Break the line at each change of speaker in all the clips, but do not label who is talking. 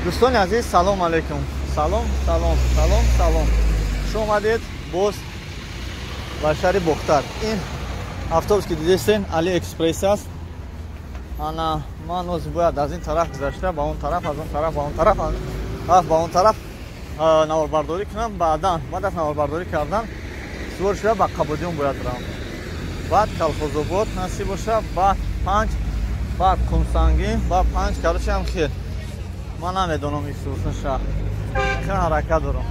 Дӯстони азиз, салом алейкум. Салом, салом, салом, салом. Хуш омадед боз ба шаҳри Бохтар. Ин автобус ки дидестен, Алиэкспресс аст. Ана ман ҳозир бояд аз ин тараф гузашта ба он тараф, аз он тараф ба он тараф, ба он тараф наворбардорӣ кунам. Баъдан, баъд аз наворбардорӣ кардан сувор шуда ба Қабодиён бояд равам. Баъд Колхозобод насиб боша, баъд панҷ, баъд Қумсангин, баъд панҷ, короче ҳам хел. Ман намедонам исуса шаҳр. Хеле ҳаракат дорам.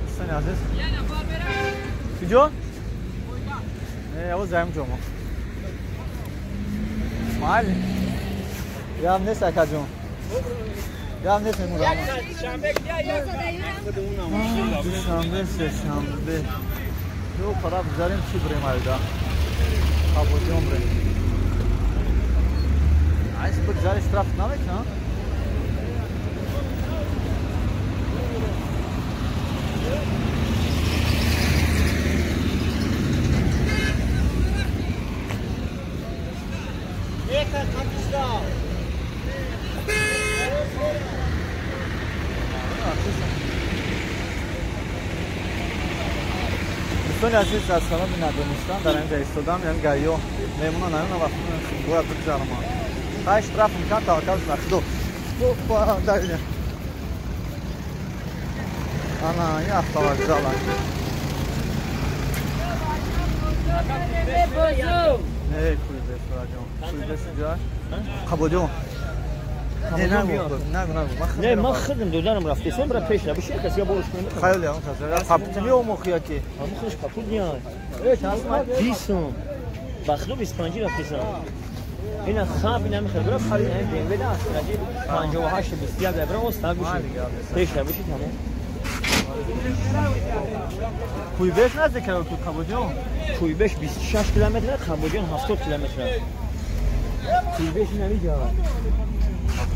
Дӯстони азиз. Куҷо? Не, явоз заем ҷомо. Майли. Гап нест, акаҷон. Гап нест, мемурам. Душанбе, сешанбе. Ё пара бизарем, чӣ бирем айда? Қабодиён бирем. Айс бигзари штраф намекунам? Дӯстони азиз, аз сабаби надонистан дар ин ҷа истодам, яъне гаё мемона наёна вақт бояд бигзарам. Хай штраф мекунам, таваккал ба Худо. Опа, давидем. Ана, ин автовокзал. Не, куйбес, раҷон. Куйбес инҷа? Қабодиён. Не, нагу, нагу, нагу.
Не, ман худам додарам рафтесем, бира пеш набиши, касе борш кунем.
Хаёли он кас. Қабтими омохия ки.
Ҳамон худаш капут ниай.
Э, чанд сум?
20 сум. Ба худо 25 рафтесам. Ина хаб ина мехел бира хари ина BMW да астраҷи 58 21 бира ост нагуши. Пеш набиши тамом.
Куйбеш наздик ки Қабодиён?
Куйбеш 26 километр, Қабодиён 70 километр. Куйбеш намиҷа.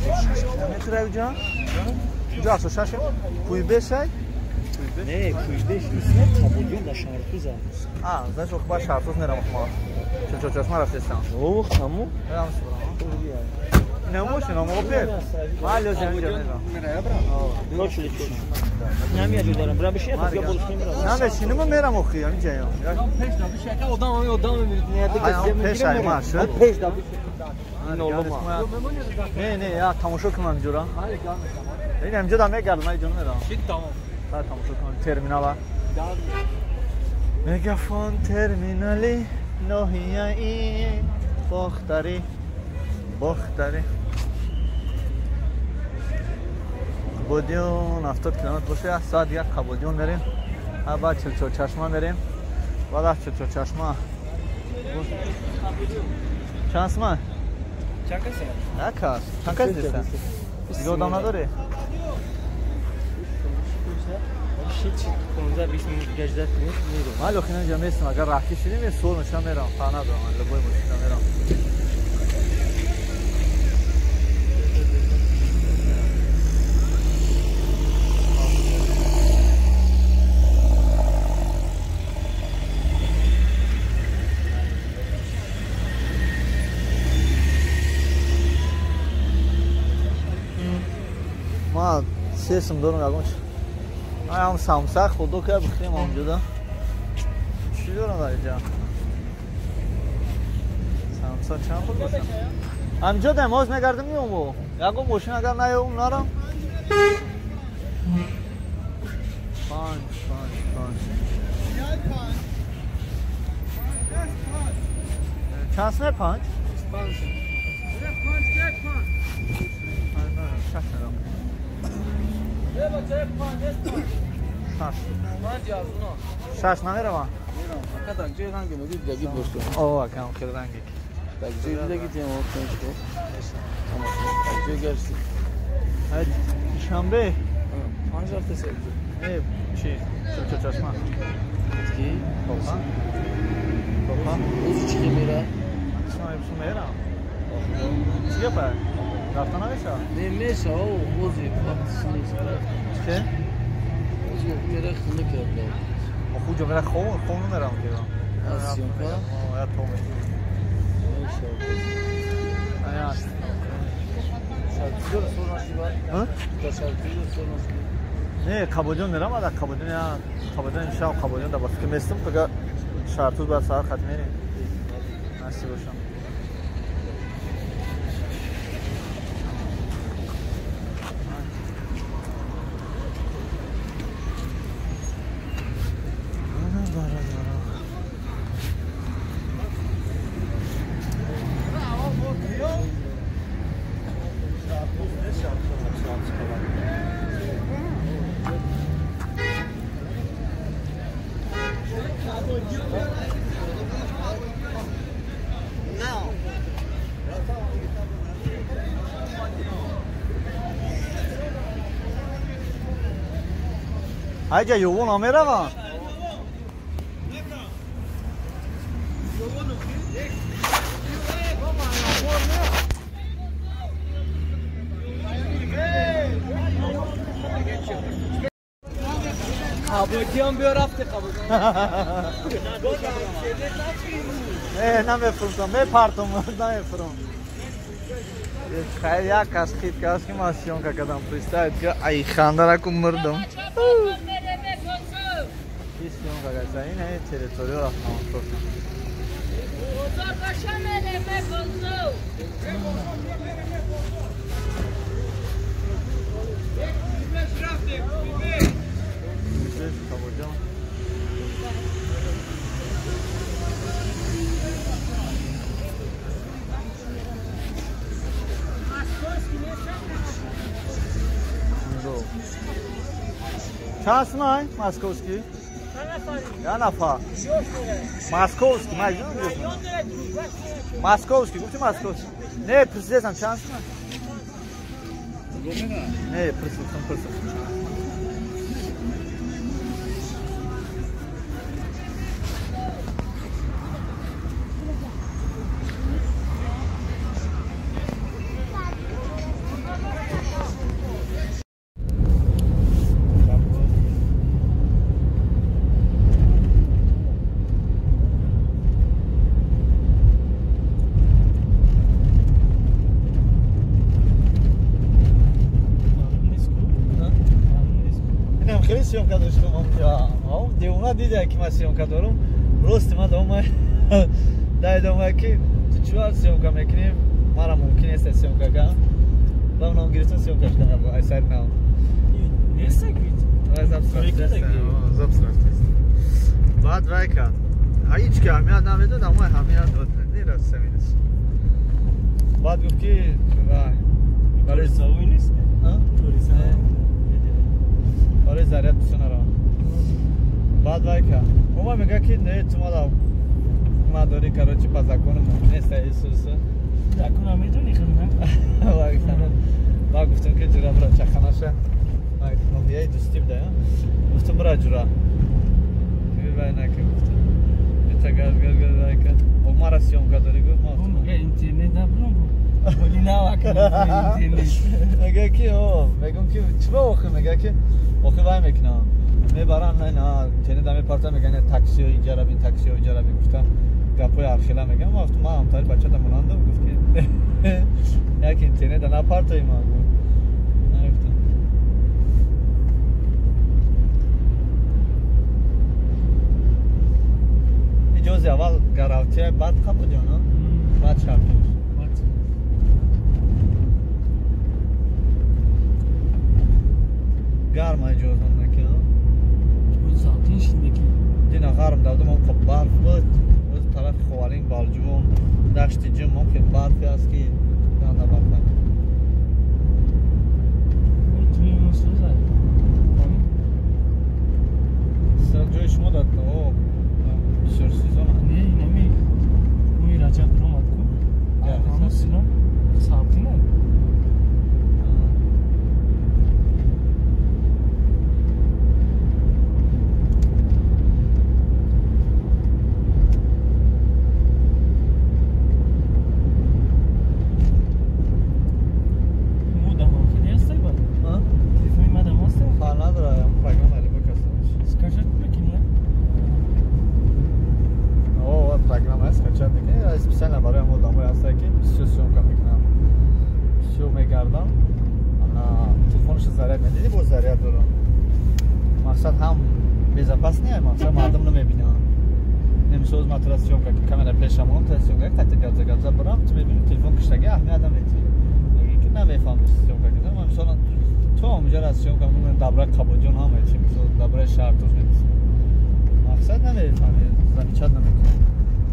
6 километр авҷа? Куҷо 76? Куйбеш ай?
Не, Куйбеш исме Қабодиён дар Шаҳртуза.
А, значит, ба Шаҳртуз мерам ма. Чочочашма рафтестам.
Ох, тамом.
Мерам субрам. Не мошина, мо пер. Майли озим инҷа мерам.
Точно, точно. Намия ҷо бира биши, я борш кунем.
На бешинем, мерам охи, ҳаминҷа ям.
Пеш да биши, ака одам ҳами одам мебинад.
Пеш ай ма шуд.
Пеш да биши.
Не, не, я тамошо кунам инҷора. Ин ҳаминҷо да мегардам, ман инҷо мерам.
Шид тамом.
Та тамошо кунам терминала. Мегафон терминали ноҳияи Бохтари. Бохтари. Қабодиён 70 километр боша, соат 1 Қабодиён мерем. Баъд Чилчорчашма мерем. Баъд аз Чилчорчашма. Чанд суман?
Чанд кас?
Як кас. Чанд кас дидсан? Дига одам надорӣ?
Шид 15 20 минут гаждат кунед, мерем.
Ман охи инҷа местам, агар раҳки шидим, е суол мешам мерам, фарқ надорам, ман любой мошина мерам. Ман сесм дорам ягон чи. Ам самса худо ка бихрем онҷода. Чӣ дорам дар инҷа? Самса чанд пул бошам? Ҳаминҷо дам ҳоз мегардам меом. Ягон мошин агар наём нарам. Панҷ, панҷ, панҷ. Чанд сум панҷ?
Панҷ.
Шаш мерам. Шаш. Шаш намеравам? О, акам хеле ранги. Душанбе? Не, чи? Чочочашма. Тоқа? Тоқа? Сум мерам. Чӣ гапа? Рафта намешавад?
Не мешава, ози вақт нест.
Чӣ?
Ози мера хона карда.
Оху ҷо мера хон, хон мерам ки.
Аз съёмка?
О, я то мешава.
Мешава.
Ая. Не, Қабодиён мерам, ада Қабодиён я Қабодиён имшаб Қабодиён да ба фикр местам, фақат Шаҳртуз баъд саҳар хат мерем. Насиб бошам. Айҷа ювон омеравам.
Қабодиён биё рафти Қабодиён.
Не, намефурӯшам, мепартум, намефурӯм. Хайр, як кас хит кас ки ман съёмка кардам, представить ки ай хандараку мурдам. Ки съёмка карда, ин ҳай территория рафтам. Чанд сумай московский? Я нафар. Московский, май московский, гуфти московский. Не, президентам чанд сумай? Не, президентам президент. Съёмка доштам онҷо. Девона дида ки ман съёмка дорам. Рости ман дома дай дома ки ту чӣ съёмка мекунӣ? Мара мумкин нест съёмка кардам. Ба ном гирифтам съёмка кардам. Ай сар нав.
Нест вид.
Запс рафт. Баъд вай кард. Ҳеҷ ки аҳамият намедод, аммо аҳамият дод. Нераст саминас. Баъд гуфт ки вай
барои савой нест?
Барои заряд бисонарам. Баъд вай кард. Ома мега ки не, ту мада надорӣ, короче, по закону мумкин нест Иисус.
Закона медонӣ худ, на?
Ма гуфтам ки ҷура бира чаханаша. Ноҳияи дӯстӣ буда, гуфтам бира ҷура. Вай накард гуфтам. Бита газ газ газ вай кард. О мара съёмка дорӣ гуфт, ма гуфтам.
Мега интернет набурам гуфт. Оли навак интернет.
Мега ки о, мегум ки чӣ ба охир мега ки охир вай мекунам. Мебарам на на интернет мепартам меган таксио инҷара бин, таксио инҷара бин гуфтам. Гапои архила мегам. Ма гуфтам ман ҳамтари бачата монандам гуфт ки як интернет напартои ма гуфт. Нагуфтам. Иҷози аввал гаравтия баъд Қабодиён, баъд Шаҳртуз. Гарм иҷозон накино.
Салтин шид неки.
Дина гарм давдум, он қо барф буд. Оз тарафи Ховалинг, Балҷувон, дашти Ҷим, он хел барфе аст ки ганда барф.
Туи мо сӯзад.
Ҷои шумо дар о бисёр сезон.
Не, инами моҳи Раҷаб омад ку. Ҳамон сино салтина.
Специально барои ҳам одамое ҳастанд ки бисёр съёмка мекунам, бисёр мегардам. боша заряд медиди, боз заряд дорам. Мақсад ҳам безопасный, мақсад мардум намебинанд. Немисоз ман тура съёмка камера пешамон, тура съёмка қати гапза гапза барам, ту мебини телефон киштаги аҳамиятам метиҳӣ. Мегӣ ки намефаҳмӣ съёмка кардам. Ман мисолан то ҳаминҷоро съёмка мекунам, дабра Қабоҷон ҳама чи мисол дабраи шаҳртоз меписам. Мақсад намефаҳмӣ, замечать намекунӣ.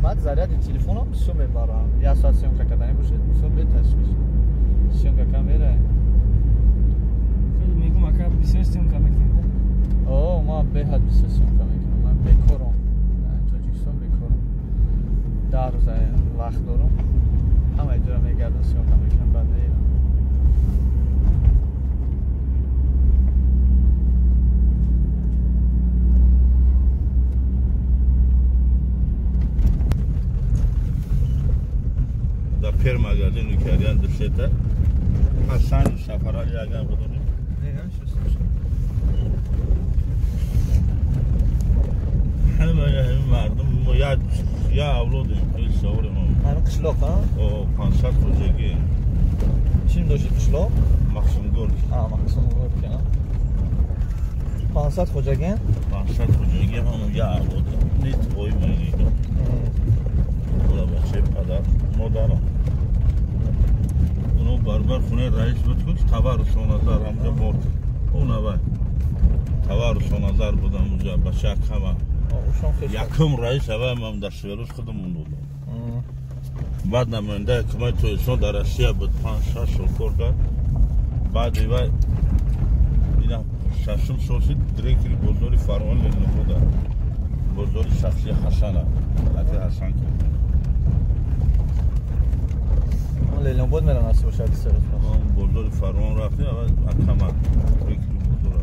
Баъд заряди телефонам бисёр мебарам. Як соат съёмка кардани бошед, мисол беташвиш. Съёмка камера.
Хеле мегум ака бисёр съёмка мекунед.
О, ман беҳад бисёр съёмка мекунам. Ман бекорам. Тоҷикистон бекорам. 10 рӯза вақт дорам. Ҳама ҷоро мегардам, съёмка мекунам, баъд мерам.
Да пер магазин кардиан душета. Ҳасан Сафарали агар будем. Ҳама мардум мо як авлодем, хеле савори мо.
Ҳамин қишлоқ, ҳа?
О, 500 хоҷагӣ.
Чим доштед қишлоқ?
Мақсумгорки.
А, Мақсумгорки, а. 500 хоҷагӣ?
500 хоҷагӣ ҳам як авлодем. Нит ой мегӣ. Ола бачаи падар, модарам. Оно барбар хонаи раис буд, ку Тавару Соназар ҳамҷа борд. Онава Тавару Соназар будам унҷа бача кама. Якум раис ава ман дар Свердловск худам мондам. Баъд намояндаи ҳукумати Тоҷикистон дар Россия буд, 5-6 сол кор кард. Баъди вай ина шашум сол шуд директори бозори Фарғон Ленинобода. Бозори шахсии Ҳасана, Латиф Ҳасан кард.
Ленинобод меран аз бошад се рӯз пас.
Бозори Фарғон рафтем, ава акама директори бозор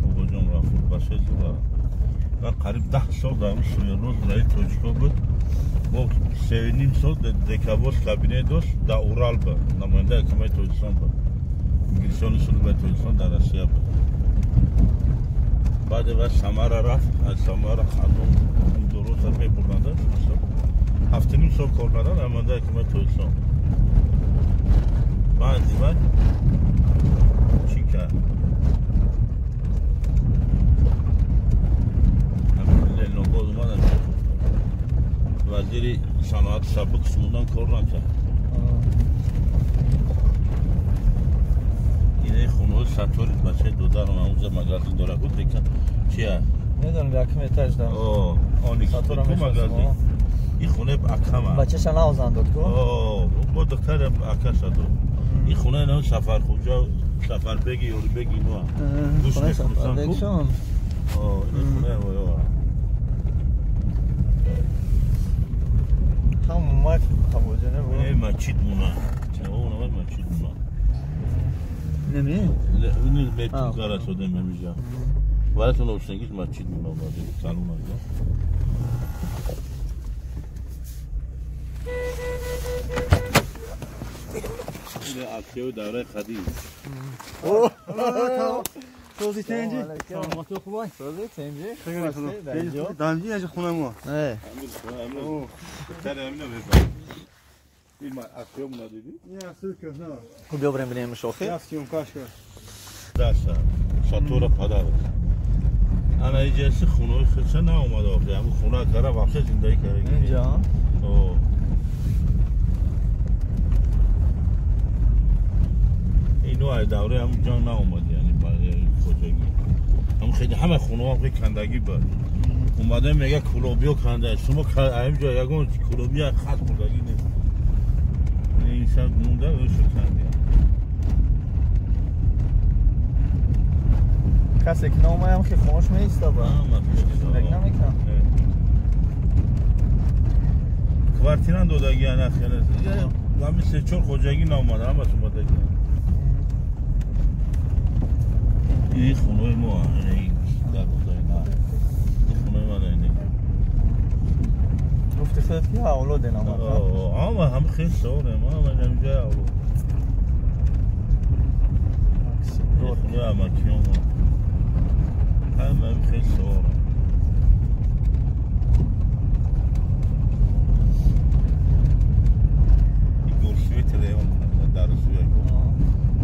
Бобоҷон Рафур бачаи зура. Ва қариб 10 сол дар Свердловск раиси тоҷикҳо буд. Бо 3,5 сол декабоз кабинет дошт, дар Урал буд, намояндаи ҳукумати Тоҷикистон буд. Миграционный службаи Тоҷикистон дар Россия буд. Баъде вай Самара рафт, аз Самара хандон дуруста мебурданд. 7,5 сол кор кардан намояндаи ҳукумати Тоҷикистон. Баъди вай чӣ кард? Ленинобод омадам. Вазири саноати сабук шумудан кор накард. Инаи хонаҳои Саттори бачаи додарам ҳамунҷа магазин дорад. Буд дека чия?
Медонам, якум этаж да.
О, оникс магазин. Ин хонаи акама.
Бачаша навзан дод ку?
О, бо духтари акаша дод. Ин хонаи нам Сафархуҷа, Сафарбеги, Ёрибеги иноа. Гӯш мефурӯшанд ку? О, ин хонаи воё.
Ҳам омад Қабоҷона бу.
Э, масҷид муна. Чаво онава масҷид муна.
Неми?
Ини метун карасодем ҳамиҷа. Варатон обшангиз масҷид муна омадем, салон аҷа. Ин аксияи давраи қадим.
Сози тенҷи? Саломатӣ хубай?
Сози тенҷи?
Данҷи яҷи хонаи мо.
Хуб, биё бирем бинем шохи.
Даша, Сатора падар. Ана иҷаси хонаи худша наомада охи. Ҳамун хона кара вообще зиндагӣ карда.
Инҷа?
О. Ино ай давраи ҳамун ҷо наомад, яъне хоҷагӣ. Ҳам хеле ҳама хонаҳо хеле кандагӣ буд. Омада мега кулобиё канда. Шумо ҳаминҷо ягон кулобия хат хӯрдагӣ нест. Ин шаб монда ӯшо кандия.
Касе ки наомаям хеле хомӯш меистоба. Зиндагӣ намекунам.
Квартира додагӣ ана хеле. Ҳамин 3-4 хоҷагӣ наомада, ҳамаш омадагӣ. Ин хонаи мо, ин дарвозаи на. Ин хонаи ман ин.
Гуфти худат ки авлоде намад.
Ама ҳам хеле сорем, ама ҳамҷа авлод. Хонаи амакиён мо. Ҳама хеле сорем. Ин горсвет район дар Русия.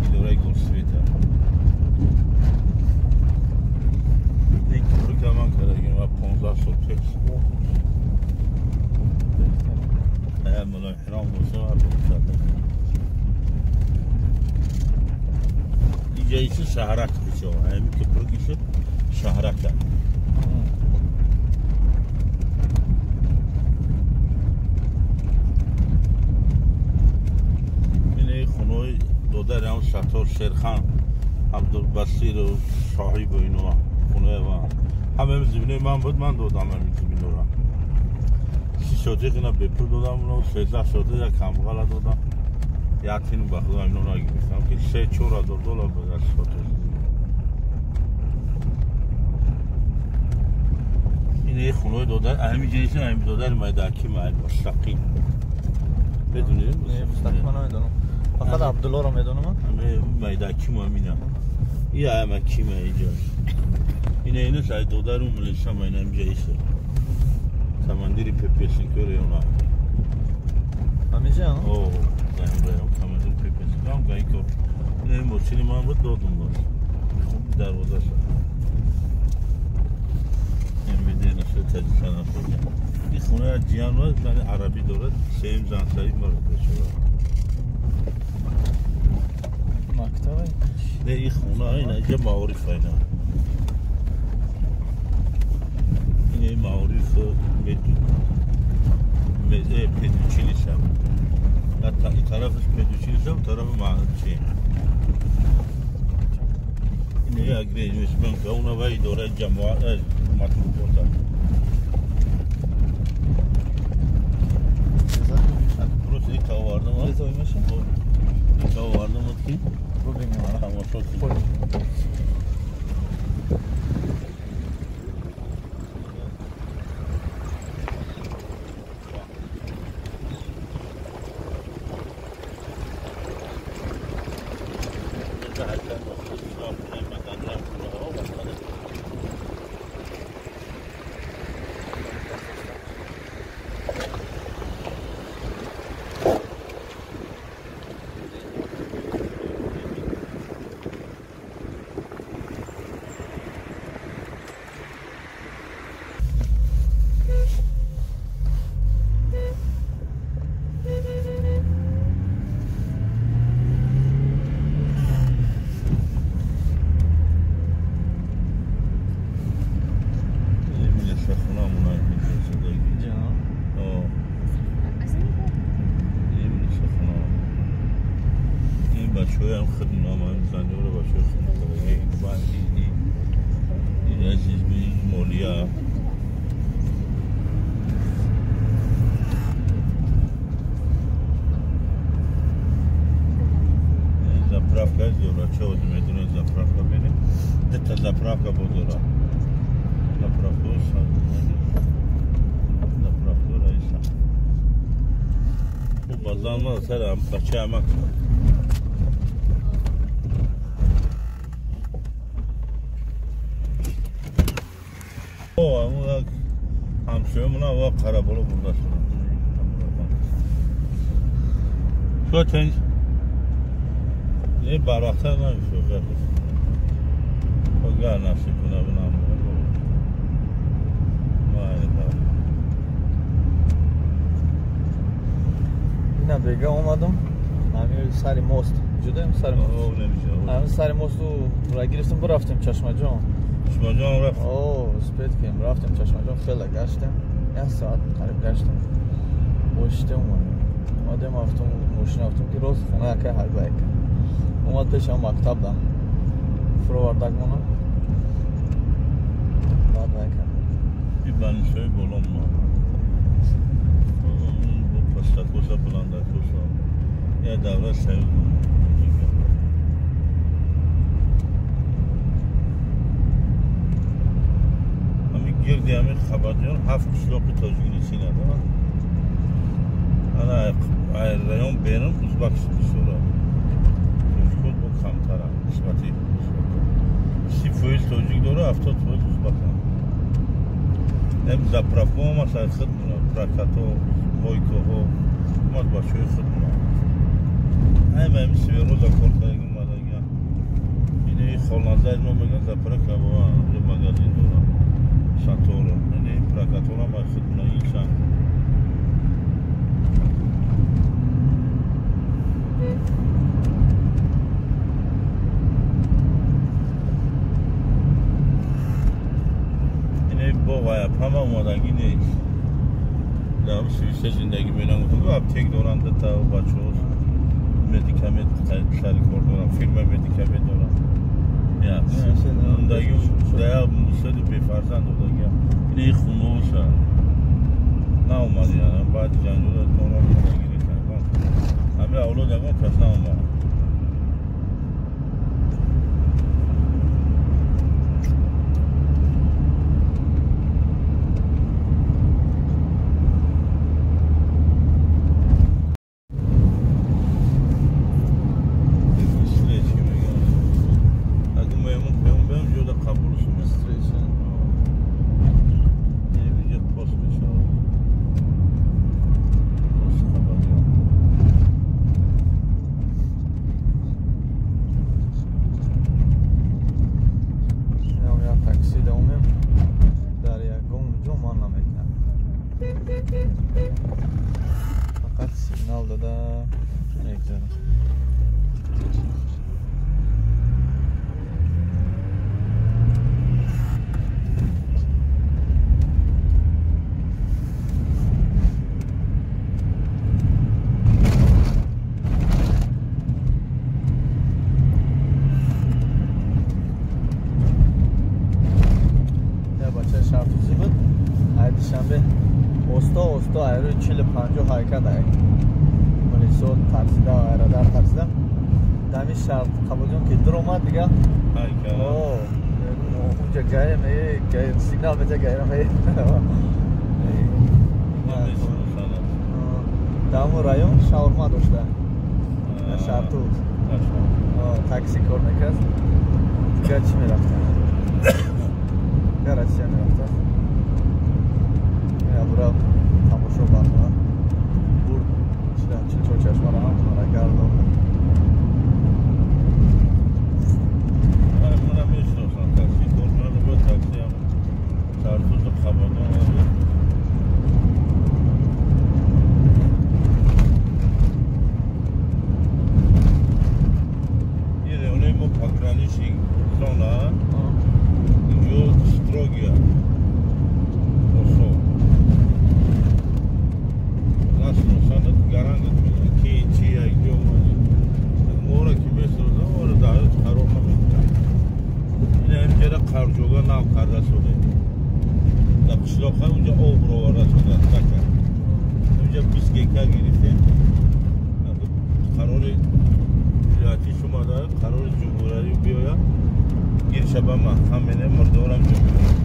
Идораи горсвета. ҷаиси шаҳрак бисёр. Ҳамин кӯпрукиси шаҳрака. Ин хонаи додарам Саттор Шерхан Абдулбасиру Соҳибу ино хонаи ва ҳама зиминаи ман буд, ман додам ҳамин зиминора. 30 сотиқ ина бепул додам, 13 сотиқ як камбағала додам. Як тин ба худо ино нагирифтам ки 3-4 ҳазор доллар буд аз сотиқ. Ин хонаи додар, ҳамин ҷинси ҳамин додари майдаки май мустақим. Медонед?
Не, мустақим ман намедонам. Фақат Абдуллоро медонам.
Ҳамин майдаки мо ҳамина. Ин ҳама кима инҷо. Ина ина сай додару милиса майна ҳамин ҷинси. Командири ППСНК-ро она.
Ҳаминҷа?
О, заминро командири ППСНК ҳам гайко. Ина мошини ман буд додум боз. Хуб дарвозаша. МВД нашуд таҷикистон нашуд. Ин хона ҷиян ва зани арабӣ дорад, сеюм зансари маро бечора.
Мактаб?
Не, ин хона ина инҷа маориф ина. Ин маориф педучилище. Ин тарафаш педучилище, тарафи чӣ? Ин як режим уна ва идораи ҷамоат матбуота. Просто ин овардам. Ин овардам ки тамошо кунед. Заправка бодора. Заправка заправка раиса. Бу базанма сара бача амак. О, аму ҳамсоямона ва Қараболо бурда шуда. Шо тенж? Не барвақта намешуд. Гар насиб кунад бинам.
Ина бега омадам. Ҳамин сари мост. Ҷудаем сари мост. Ҳамин сари мосту ра гирифтем бурафтем Чашмаҷон.
Чашмаҷон рафт.
О, успеть кардем. Рафтем Чашмаҷон, хеле гаштем. Як соат қариб гаштем. Боштем омадем. Омадем автом мошин автом ки рост хона якай ҳарба яка. Омад пешам мактаб да. Фуровардак монам. Баъд вай кардем.
И банишои боло мо. Бо пастакоса баландакоса. Я давра сев. Ҳамин гирди ҳамин Хабаҷон ҳафт қишлоқи тоҷикнишин аст. Ана район берун узбак бисёра. Тоҷикот бо камтара нисбати узбакҳо. 30% тоҷик дора, 70% узбаканд. Эм заправка омад сари худ муна, прокато, мойкаҳо омад бачаҳои худ муна. Ҳама ҳамин свероза кор кардаги омадагия. Ини Холназар мо мегӯянд заправка бо магазин дора. Саторо. Ини прокатора ма худ муна инсан. Папама омадагӣ нест. Дар Свиса зиндагӣ менам, гуфтам, аптек дорам, дута бачаҳо медикамент сари кор дорам, фирма медикамент дорам. Мондагӣ дая мусади бефарзанд додагиам. Ин хуноша наомад, баъди ҷанҷола омадагӣ нест. Ҳамин авлод ягон кас наомад.
Фақат сигнал дода мегзарам. Я бача шартузӣ буд, ай душанбе оста оста айрӯи 40-50 ҳаракат ай милисо тарсида, айрадар тарсида. Дами шарт қабулҷон ки дуромад дига унҷа гая ме сигнал мета гайра ме даму район шаурма дошта шартуз такси кор мекард. Дига чӣ мерафта? Дига Россия мерафта. Бура тамошо барнома бурд чилчор чашмаро ҳам мара гардонд.
Мана мешиносам такси кор мекунад, такси ҳам Сартузу Қабодон. Ин райони мо пограничный зона, инҷо строгия. Қарҷога нав карда шуда. Дар қишлоқҳо унҷа об роварда шуда така. Унҷа 20 гектар гирифтем. Қарори вилоятӣ шумада, қарори ҷумҳуриявӣ биёяд. Гирша ба маҳкам менем, мурдорам ҷо мекунем.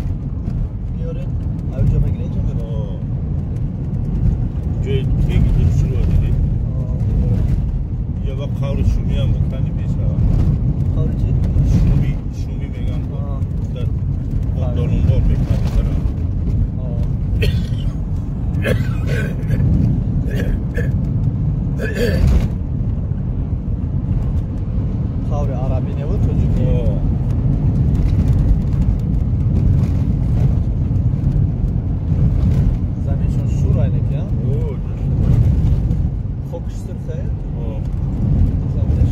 Меёред? Авҷо мегиред ҷо мекунед?
Ҷои теги дуршуро дидед? Инҷа ба қаври шумиам бикани мешавад.
Қаври чӣ?
Шумӣ, шумӣ мегӯям. Долунбор мекунад.
Қаври арабӣ небуд тоҷикӣ? Заминшон шур айнеки, а? Хокш сурхае? Заминаш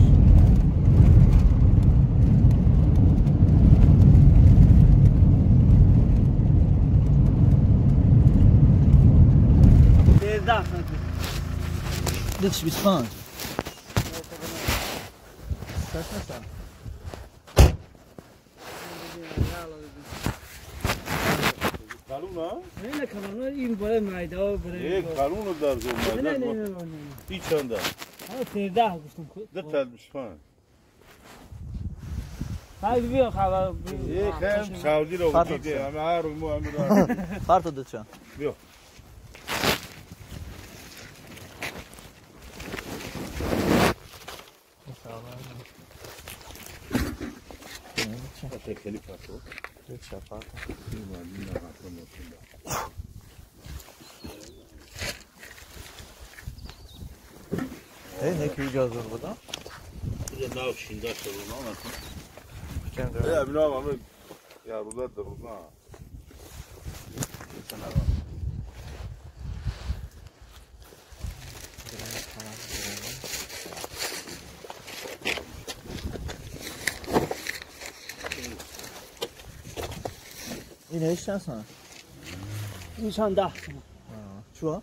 Дитш 25.
Kaluna?
Ne kaluna? این برای مایده برای.
Kaluna در زون
نه نه نه نه.
این چنده؟
ها 13 گفتم خود.
ده تا 25.
های بیا خبر.
یکم سعودی رو دیده همه هر مو همه رو.
فرق دو چند.
بیا. خیلی پاتو.
Ey ne ki gözür bu da?
Bir de nav şinda sorunu anlatın. Ya bilmem ama ya burada da burada.
Yine hiç şans mı?
این چند 10 تومن.
چوها؟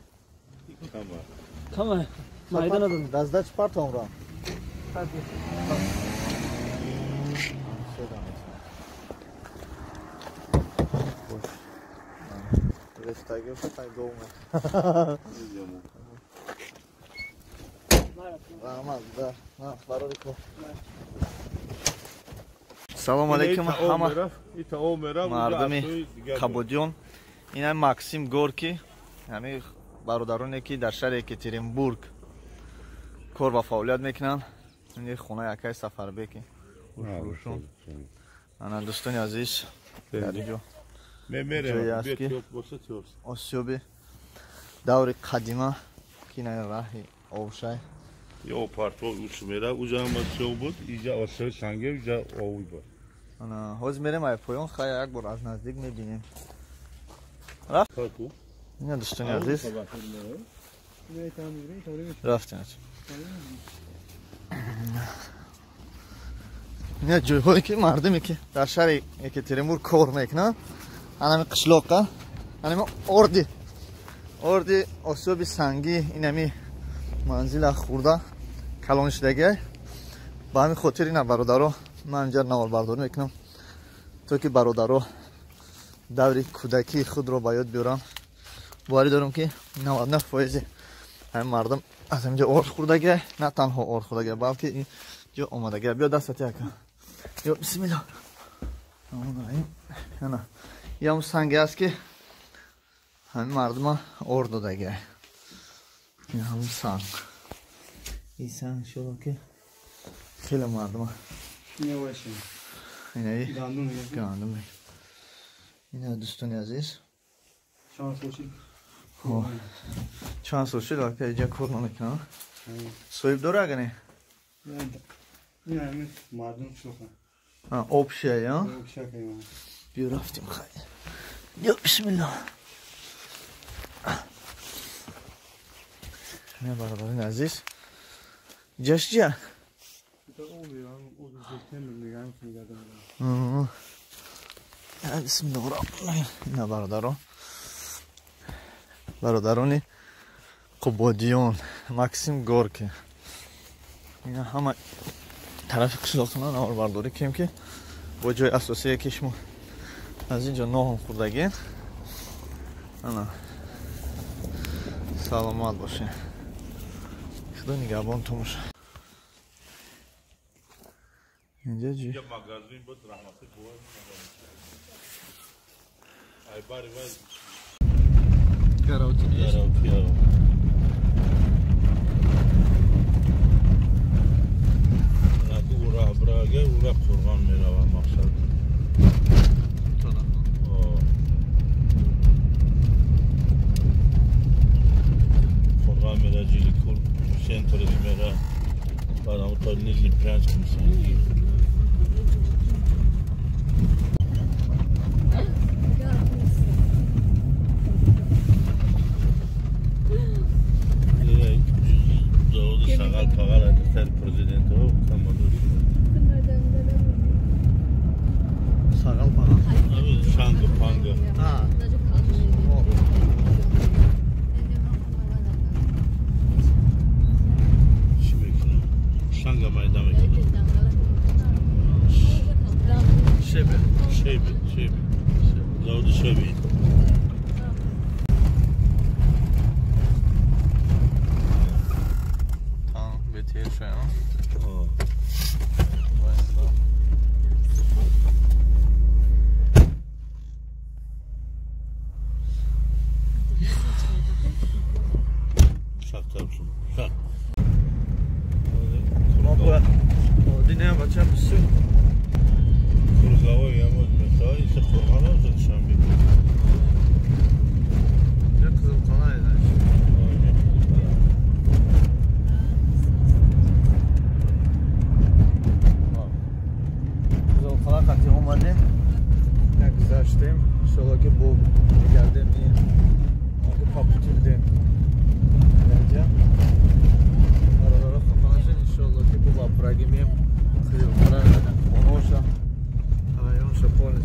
کمه. مایده ندارم.
دزده چی پرتام را؟ Салом алейкум ҳама мардуми Қабодиён. Ин Максим Горки, ҳамин бародароне ки дар шаҳри Екатеринбург кор ва фаъолият мекунанд. Ин хонаи акаи Сафарбеки. Ана дӯстони азиз, дар инҷо осиёби даври қадима ки ин раҳи овшай
ё партов уч мера, уҷа ҳама сиёҳ буд, иҷа осиёи санге, уҷа овӣ буд.
Ана ҳозир мерем ай поён, хай як бор аз наздик мебинем. Рафт? Ина дӯстони азиз. Рафтем. Ина ҷойҳое ки мардуме ки дар шаҳри Екатеринбург кор мекунанд, анами қишлоқа, анами орди осиёби сангӣ, инами манзила хурда калон шудагиай. Ба ҳамин хотир ина бародаро ман инҷа наворбардорӣ мекунам, то ки бародаро даври кӯдакии худро ба ёд биёранд. Боварӣ дорам ки 99% ҳамин мардум аз ҳаминҷа орд хӯрдагиай, на танҳо орд хӯрдагиай, балки инҷо омадагиай. Биё дастати ака. Ё бисмиллоҳ. Ана ям санге аст ки ҳамин мардума орд додагиай. Ин ҳамун санг. Ин санг шуд ки хеле мардума. Инаи гандум. Ина дӯстони азиз. Чанд сол шуд ака инҷа кор намекунам? Соҳиб дора ага не? Общая, я? Биё рафтем хай. Ё бисмиллоҳ. Не бародарони азиз. Ҷаш чия? Бисмиллоҳ. Ина бародаро. Бародарони Қубодиён, Максим Горки. Ина ҳама тарафи қишлоқона наворбардорӣ кунем ки бо ҷои асосие ки шумо аз ин ҷо ноҳум хӯрдагин. Ана саломат бошед. Худо нигаҳбонтон бошад. Инҷа ҷи караоке нест?
Ура ура қурғон меравам мақсад. Қурғон мера Жиликул, центриш мера, баъд ҳамон то Нижний Прянск мисанги. Заводи сағал пағал духтари президентҳо камадошт.
Сағал пағал?
Шанга панга. Чӣ мекунам? Шанга майда мекунам.
Шебе.
Шебе, шебе. Заводи шебе.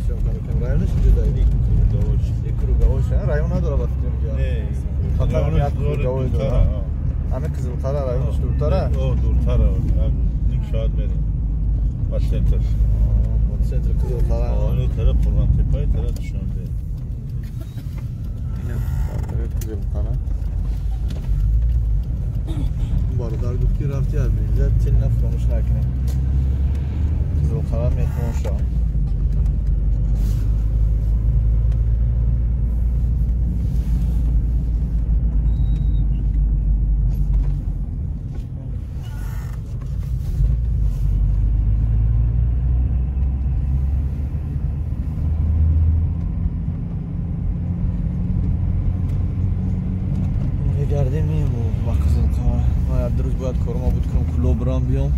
Съёмка мекунем. Районаш инҷо дай. И круговой ша. Район надора ба фикрам инҷо.
Не,
фақат як круговой дора. Ҳаме Қизилқара районаш дуртара?
О, дуртара. Ним соат мерем. Ба центр.
Ба центр Қизилқара.
О, тараф Қурғонтепа, тараф Душанбе.
Қизилқара. Бародар гуфт ки рафти аз инҷа тил на фуромӯш накунем. Қизилқара меҳмон шав. Мегардем меем ба Қизилқара. Ман як рӯз бояд корма буд кунам, кулоб рам биём.